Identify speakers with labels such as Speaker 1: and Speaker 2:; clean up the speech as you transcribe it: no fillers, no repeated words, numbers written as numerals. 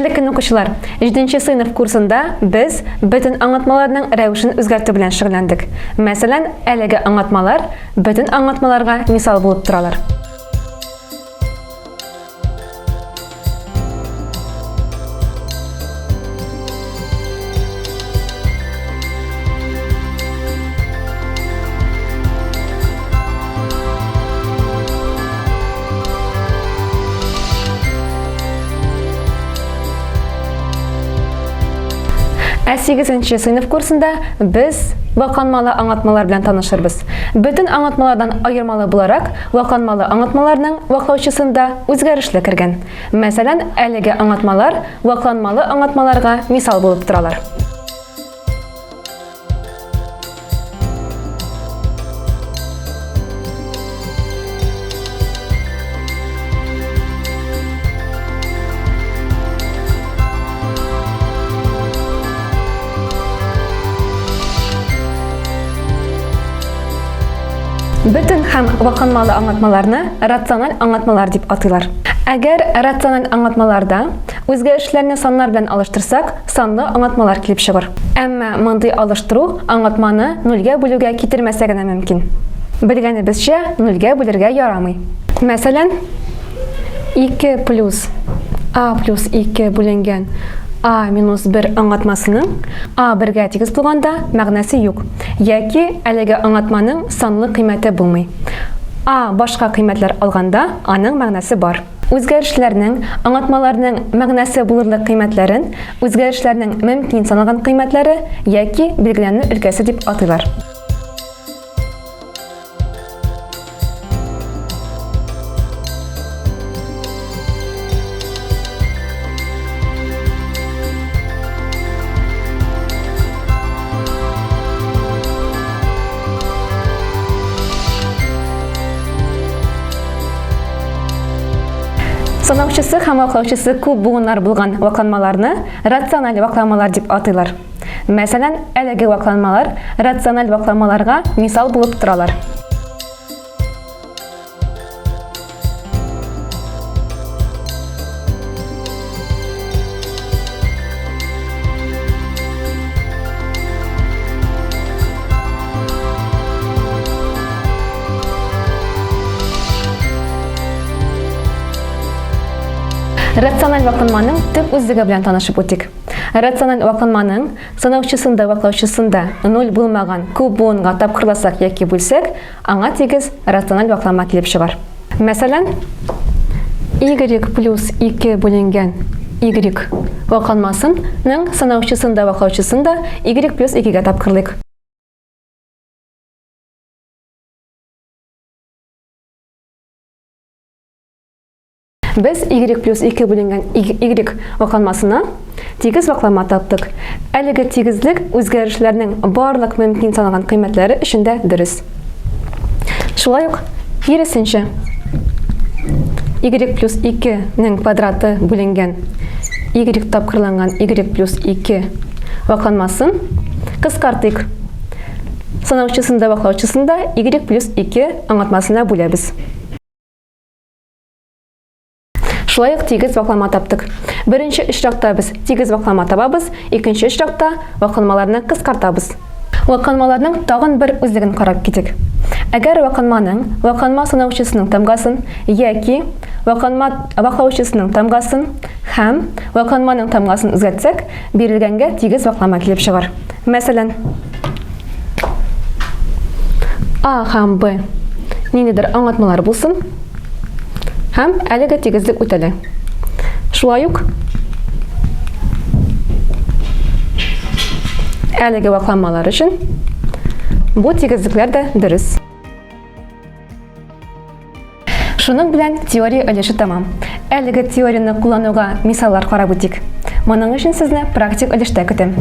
Speaker 1: Хәерле көн, укучылар! Җиденче сыйныф курсында без бөтен аңлатмаларның рәвешен үзгәртү белән шөгыльләндек. Мәсәлән, әлеге аңлатмалар бөтен аңлатмаларга мисал булып торалар. Ә 8 сыйныф курсында без вакланмалы аңлатмалар белән танышырбыз. Бөтен аңлатмалардан аермалы буларак, вакланмалы аңлатмаларның ваклаучысында үзгәрешле кергән. Мәсәлән, әлеге аңлатмалар вакланмалы аңлатмаларга мисал булып торалар. Бөтен һәм вакланмалы аңлатмаларны рациональ аңлатмалар дип атыйлар. Әгәр рациональ аңлатмаларда үзгәрешләрне саннар белән алыштырсак, санлы аңлатмалар килеп чыгыр. Әмма мондый алыштыру аңлатманы нульгә бүлүгә китермәсә генә мөмкин. Белгәнебезчә, нульгә бүлергә ярамый. Мәсәлән, 2 плюс а плюс 2 бүленгән а минус 1 аңлатмасының а бергә тигез булганда мәгънәсе юк, яки әлеге аңлатманың санлы кыйммәте булмый. А башка кыйммәтләр алганда аның мәгънәсе бар. Үзгәрешләрнең, аңлатмаларның мәгънәсе булырлык кыйммәтләрен үзгәрешләрнең мөмкин саналган кыйммәтләре яки билгеләнү өлкәсе дип атыйлар. Санаучысы һәм ваклаучысы күп буыннар булган вакланмаларны рациональ вакламалар дип атыйлар. Мәсәлән, әлеге вакланмалар рациональ вакламаларга мисал булып торалар. Рациональ вакланманың төп үзлеге белән танышып үтик. Рациональ вакланманың санаучысын да ваклаучысын да нуль булмаган күп буынга тапкырласак яки бүлсәк, аңа тигез рациональ вакланма килеп чыгар. Мәсәлән, y плюс 2 бүленгән y вакланмасының санаучысын да ваклаучысын да y плюс 2-гә тапкырлыйк. Без y плюс 2 бүленгән y вакланмасына тигез вакланма таптык. Әлеге тигезлек үзгәрешләрнең барлык мөмкин саналган кыйммәтләре өчен дә дөрес. Шулай ук киресенчә y плюс 2 нең квадраты бүленгән y тапкырланган y плюс 2 вакланмасын кыскартыйк. Санаучысын да ваклаучысын да y плюс 2 аңлатмасына бүләбез. Шулай ук тигез ваклама таптык. Беренче очракта без тигез ваклама табабыз, икенче очракта вакланмаларны кыскартабыз. Вакланмаларның тагын бер үзлеген карап китик. Әгәр вакланманың вакланма санаучысының тамгасын яки вакланма ваклаучысының тамгасын һәм вакланманың тамгасын үзгәртсәк, бирелгәнгә тигез ваклама килеп чыгар. Мәсәлән, А һәм Б ниндидер аңлатмалар булсын һәм әлеге тигезлек үтәлә. Шулай ук әлеге вакланмалар өчен бу тигезлекләр дә дөрес. Шуның белән теория өлеше тәмам. Әлеге теорияне куллануга мисаллар карап үтик. Моның өчен сезне практик өлештә көтәм.